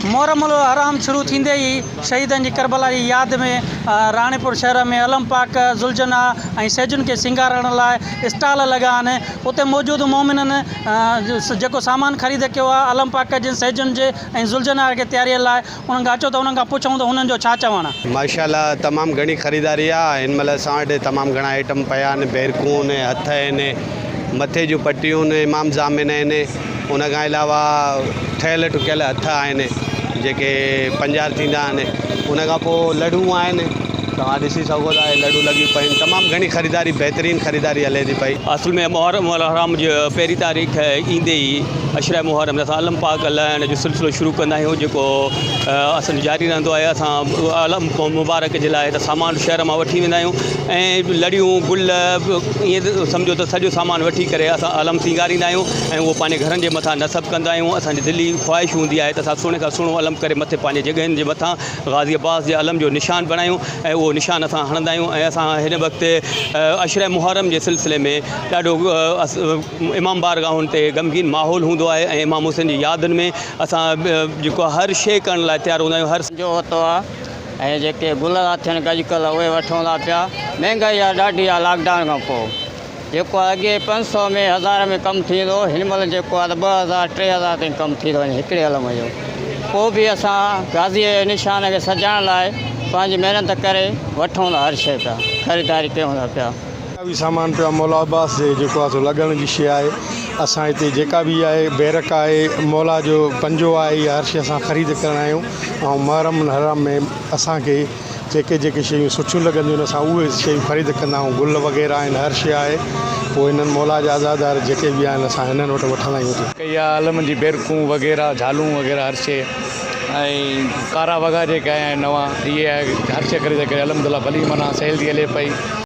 محرم الحرام شروع ٿيندي ئي شهيدن جي ڪربلا جي ياد ۾ راڻيپور شهر ۾ علم پاڪ، ذوالجناح ۽ سيجن کي سينگارڻ لاء اسٽال لڳا آهن. اتي موجود مومنن جيڪو سامان خريد ڪيو آهي علم پاڪ جن سيجن جي ۽ ذوالجناح کي تياري لاء انهن کان اچو ته انهن کان پڇون ته هنن جو ڇا چوڻ آهي. ماشاء الله تمام گهڻي خريداري آ هن مهل اسان وٽ تمام گهڻا آئٽم پيا آهن بيرڪون هٿ آهن مٿي جون پٽيون امام ضامن آهن ان کان علاوه ٺهيل ٺڪيل هٿ آهن جيڪي پنجار ٿيندا آهن ان کان پوء لڙهون آهن توهان ڏسي سگهو ٿا هي لڙهون لڳيون پيون آهن تمام گهڻي خريداري بهترين خريداري هلي ٿي پئي. اصل ۾ محرم الحرام جي پهرين تاريخ ايندي ئي عشره محرم اسان علم پاڪ لهڻ جو سلسلو شروع ڪندا آهيون جيڪو اسان جو جاري رهندو آهي اسان علم مبارڪ جي لاء ته سامان شهر مان وٺي ويندا آهيون ۽ لڙيون گل ائين سمجهو ته سڄو سامان وٺي ڪري اسان علم سينگاريندا آهيون ۽ اهو پنهنجي گهرن جي مٿان نصب ڪندا آهيون. اسان جي دلي خواهش هوندي آهي ته اسان سهڻي کان سهڻو علم ڪري مٿي پنهنجي جڳهين جي مٿان غازي عباس جي علم جو نشان بڻايون ۽ اهو نشان اسان هڻندا آهيون ۽ اسان هن وقت عشره محرم جي سلسلي ۾ ڏاڍو امام بارگاهن تي غمگين ماحول هوندو آهي ۽ امام حسين جي يادن ۾ اسان جيڪو هر شيء ڪرڻ لاء تيار هوندا آهيون هر. جو ورتو آهي ۽ جيڪي گل ٿا ٿين اڄڪلهه اهي وٺون ٿا پيا مهنگائي آهي ڏاڍي آهي لاڪ ڊائون کان پوء. جيڪو اڳي 500 ۾ هزار ۾ ڪم ٿيندو هو هن مهل جيڪو آهي ته 2000 3000 تائين ڪم ٿي ٿو وڃي هڪڙي علم جو پوء به اسان غازي جي نشان کي سجائڻ لاء پنهنجي محنت ڪري وٺون ٿا هر شيء پيا خريداري ڪيون ٿا پيا. جيڪا به سامان پيو آهي مولا عباس جي جيڪو آهي سو لڳڻ جي شيء آهي اسان هتي جيڪا به آهي بيرڪ آهي مولا جو پنجو آهي اها هر شيء اسان خريد ڪرڻ آيا آهيون ۽ محرم الحرام ۾ اسان کي جيڪي جيڪي شيون سٺيون لڳنديون آهن اسان اهي شيون خريد ڪندا آهيون گل وغيره آهن هر شيء آهي پوء هنن مولا جا عزادار جيڪي به آهن اسان هنن وٽ وٺندا آهيون اتي. ڪئي آهي علم جي بيرڪون وغيره جهالون وغيره هر شيء ۽ ڪارا وڳا جيڪي آيا آهن نوان اهي هر شيء خريد ڪري الحمد لله ڀلي معنيٰ سيل ٿي هلي پئي.